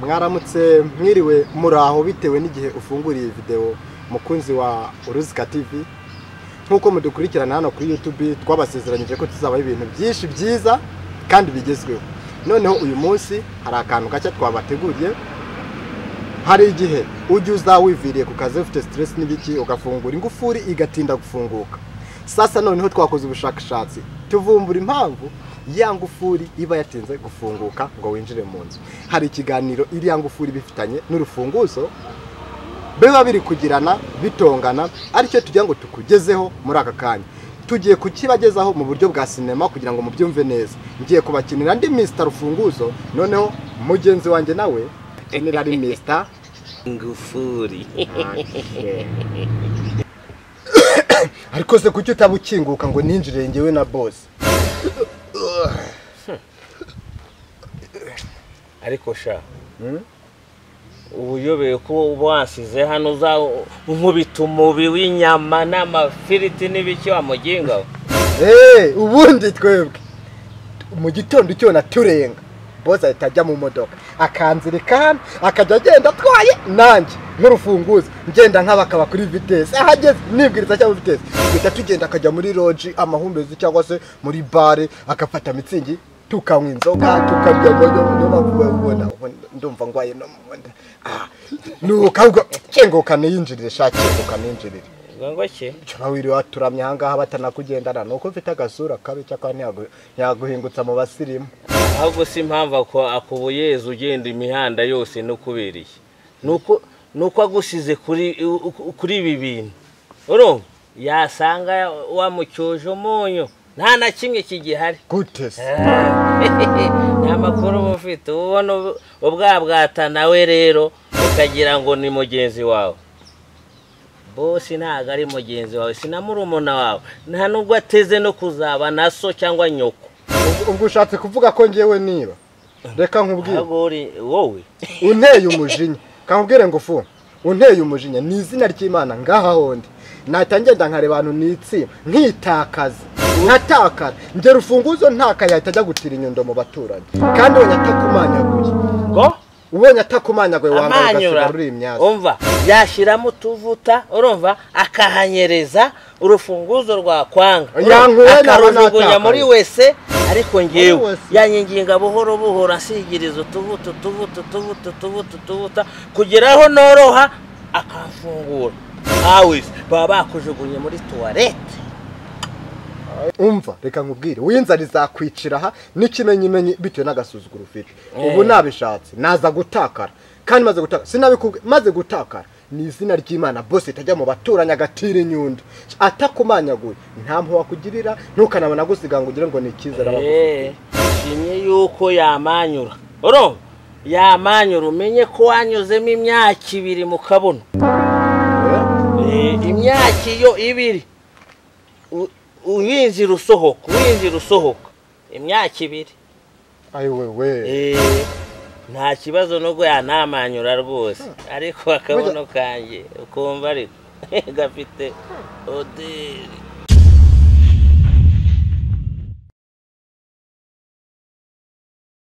Mwaramutse, mwiriwe, muraho, bitewe n'igihe ufunguriye video, mukunzi wa Uruzika TV. Nkuko mudukurikirana hano kuri YouTube, twabasezeranyije ko tuzabaho ibintu byinshi byiza kandi bigezweho. Noneho uyu munsi hari akantu gashya twabateguriye. Hari igihe ujya uza wiviriye ku kazi ufite stress n'ibiki, ugafungura ingufuri igatinda gufunguka. Sasa noneho twakoze ubushakashatsi, tuvumbura impamvu ya ngufuri iba yatinze gufunguka ngo winjire mu nzu. Hari ikiganiro iriya ngufuri bifitanye n'urufunguzo, biba biri kugirana bitongana, aricyo tugira ngo tukugezeho muri aka kanya. Tugiye kukibagezaho mu buryo bwa sinema kugira ngo mubyumve neza. Ngiye kubakinira ndi Mr Rufunguzo, noneho mugenzi wanjye nawe kinira ari Mr Ngufuri. Ariko se kuki utabukinguka ngo ninjire ngewe na boss? Ariko sha, ubuyobeye ko wansize hano uza nkubita umubi w'inyama n'amafiriti n'ibiki wa muginga. Ubundi twebwe mu gitondo cyo naturenga, boss ahita ajya mu modoka akanzirika hano, akajya agenda atwaye nanjye nk'urufunguzo ngenda nk'abakaba kuri vitesse, ahageze nibwiriza cyangwa vitesse duhita tugenda, akajya muri lodge amahumbezi cyangwa se muri bare, agafata mitsingi, tukanywa inzoga, tukarya. Ubona ndumva ngwaye no munda. Nuko kenguka niyinjirire sha, kenguka ninjirire. Ngo ki cyo wiri waturamye ahangaha batanakugendana, nuko mfite agasura kabi cyakwa ntiyaguhingutsa mu basirimu. Ahubwo si impamvu akubuyeza ugenda imihanda yose no kubereye nuko agusize kuri ibi bintu, urumva yasanga wamucyoje umunyu, nta na kimwe kigihari. Gute se? Nta makuru ufite, ubona ubwabwata nawe rero ukagira ngo ni mugenzi wawe. Bosi ntago ari mugenzi wawe, si na murumuna wawe, nta nubwo ateze no kuzaba na so cyangwa nyoko. Ubwo ushatse kuvuga ko ngewe niba? Reka nkubwire. Wowe unteye umujinya, kankubwire ngo fu unteye umujinya ni izina ry'Imana ngaha hondi nahita ngenda nkareba abantu nitsimba nkitakaza nkatakara, njye rufunguzo ntakayahita ajya gutira inyundo mu baturanyi, kandi ubonye atakumanyaguye. Ngo ubonye atakumanyaguye wambaye ugasigara uri imyasi. Umva yashyiramo utuvuta, urumva akahanyereza urufunguzo rwakwanga, akarujugunya muri wese. Ariko ngewe yanyiginga buhoro buhoro asigiriza utuvuta utuvuta utuvuta utuvuta utuvuta kugeraho noroha akamfungura. Awe baba bakujugunye muri toilette. Umva reka nkubwire, winzara izakwicira aha n'ikimenyimenyi bitewe n'agasuzuguro ufite. Ubu nabishatse naza gutakara, kandi maze gutakara sinabikubwiye, maze gutakara ni izina ry'Imana boss itajya mu baturanyi agatira inyundo atakumanyaguye, nta mpu wakugirira, ntukanabona gusiga ngo ugire ngo ni icyizere abagufitiye. Shimye yuko yamanyura, urumva yamanyura, umenye ko wanyuzemo imyaka ibiri mu kabuno. Imyaka iyo ibiri uwinjira usohoka, uwinjira usohoka, imyaka ibiri. Ayi wewe, nta kibazo nubwo yanamanyura rwose, ariko akabuno kanjye ukumva ariko gafite oderi.